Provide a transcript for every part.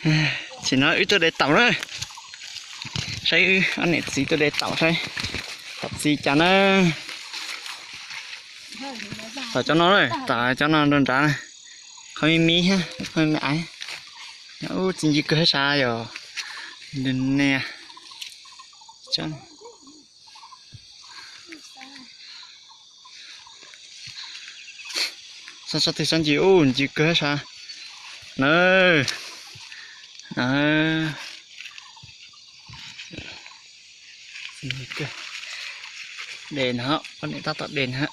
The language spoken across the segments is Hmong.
Tam sim no wb tuaj de taum na. Saib wb ob niam txiv tuaj de taum saib taum txi cas na. Taum cov no, taum cov no nrad nrad na. Qhov me me thiab, qhov me me aiv. Ub, txi ncw kawg thiab sav yom. Nias. Saib tsob twg tsob ncw, ub, ncw kawg thiab sav. Na. De no, poj niam tab tom de na.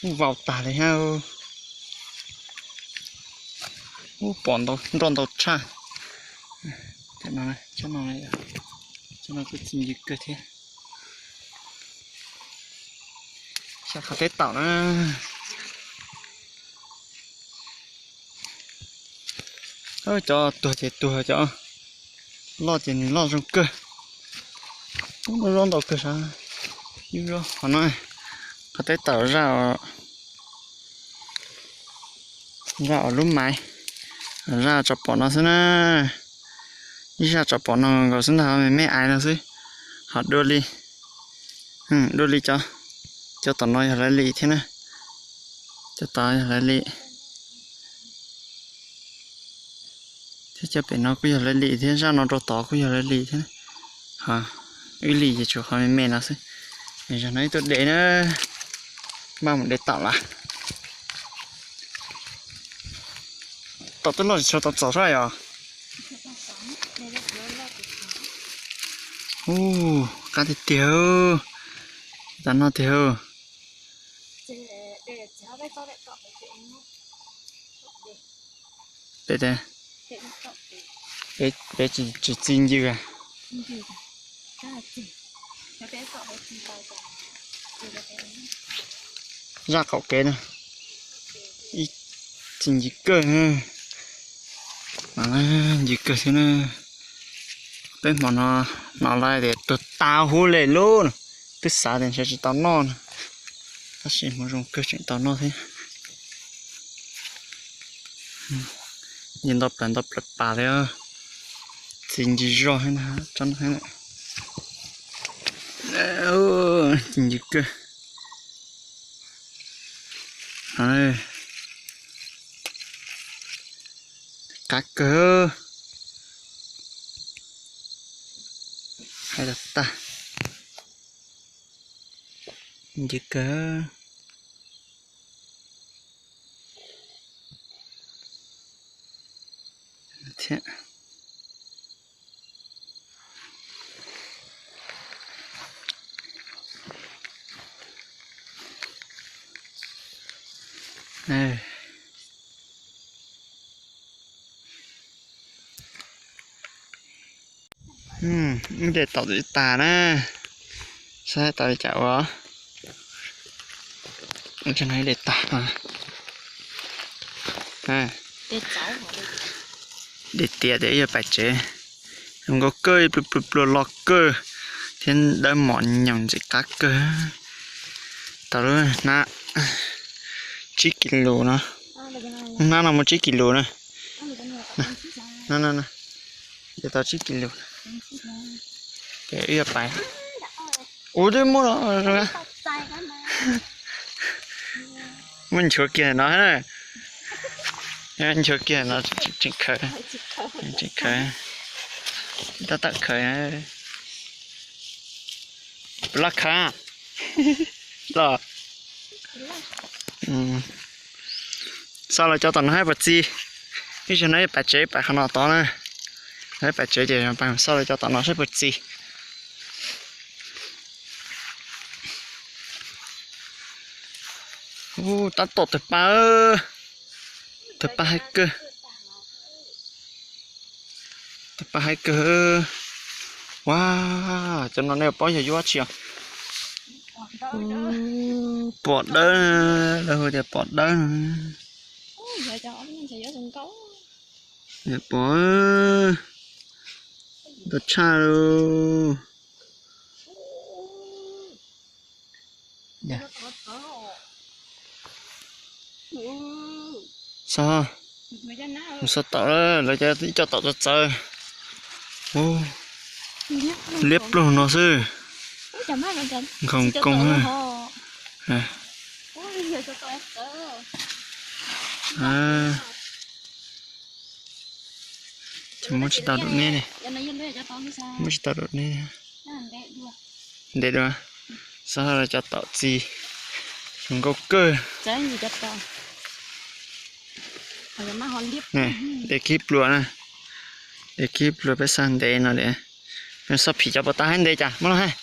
Ub, vau tag li thiab. Ub, pom nroj ntau tshaj. Cov no kuj txi ncw kawg thiab. Xyov qhov teb taum na. Cov tuag ces tuag, cov loj ces nws loj zoo kawg. Ub, loj ntau kawg sav. Ib lub qhov no, qhov teb taum zaj, zaj lub maiv, zaj tso pom no xwb na. Ib zaj tso pom no nkaus xwb ntag, me me aiv no xwb. Ho dua li, dua li cov, cov tom no yog lawv li thiab na. Cov tod yog lawv li. Thiab cov pem no kuj yog lawv li thiab, zaj no rau tod kuj yog lawv li thiab. Ho wb li ces tshuav qhov me me no xwb. Zaum no wb tuaj de na, maj mus de taum lawm. Taum twb loj tsis tshua tau txaus sab yom. Ub, qab tiag tiag, tas no tiag. Peb, peb tsis txi ncw. Zaj qaum kev no, ib txi ncw kawg, ncw kawg thiab na. Peb hmo no hnov lawv tias tuag tas huv li lub no, twb xav tias ntshe tsis tau noj no, tab sis hmoov zoo kawg tseem tau noj thiab. Nce ntau plaws ntau plaws pas li, txi ncw zog thiab na, tsob no thiab. Txi ncw kawg. Qab kawg. Hais tag tag. Ncw kawg. Thiab. Wb de taum tsis tas na, saib tau li cas ua. Wb de tas, de tiav tias wb yuav pais tsev. Zoo nkauj kawg, pluag pluag pluag loj kawg thiab dawb mos nyoos ntxim qab kawg. Tau lub hnab tsib kis lus no, hnab no muaj tsib kis lus na. Ces tau tsib kis lus. Ces wb yuav pais. Ua twb muaj los, muaj nchuav kiag no, nchuav kiag no, tseem khaws, tseem khaws, tab tom khaws. Puas loj khaws los? Xauj lawv cov tom no saib puas txi. Ib zaug no ib pais tsev pais qhov no tod na. Ib pais tsev ces xauj lawv cov tom no saib puas txi. Tab tom tawg paj, tawg paj haib kawg. Tawg paj haib kawg. Ua, cov no nej paub yog yuav tsi os? Pom dawb, lawv hu tias pom dawb no. Pom, ntau tshaj li. Xov, mus xov tom, lawv cov ib co tom txawv txawv. Liab ploog no xwb. Nkhoos koob. Ces muab tsis tau rau neb ne. Muab tsis tau rau neb. Ntev dua. Xov, lawv cov tom txiv zoo nkauj kawg. De khib pluas na. De khib pluas peb xav ntev no li. Xov phim cov puas tau hais ntev cas muab los hais.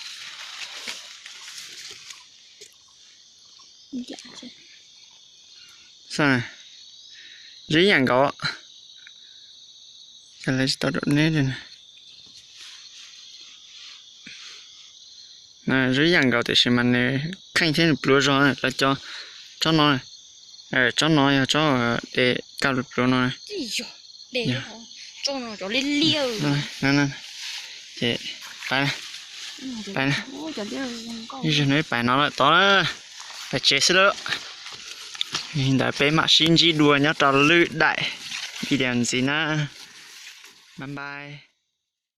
Zoo ib yam nkaus. Lawv tsis tau rau neb li. Zoo ib yam nkaus tiam sis mas nws kheej thiab nws pluav zog lawv cov. Tsob no, tsob no yog tsob de kaj pluav pluav no. Ces pais, pais, ib zaug no pais no lawm tod, pais tsev xwb lawm. Li ntawd peb mam sib ntsib dua nyob rau lwm daim video ntxiv na. Bye bye.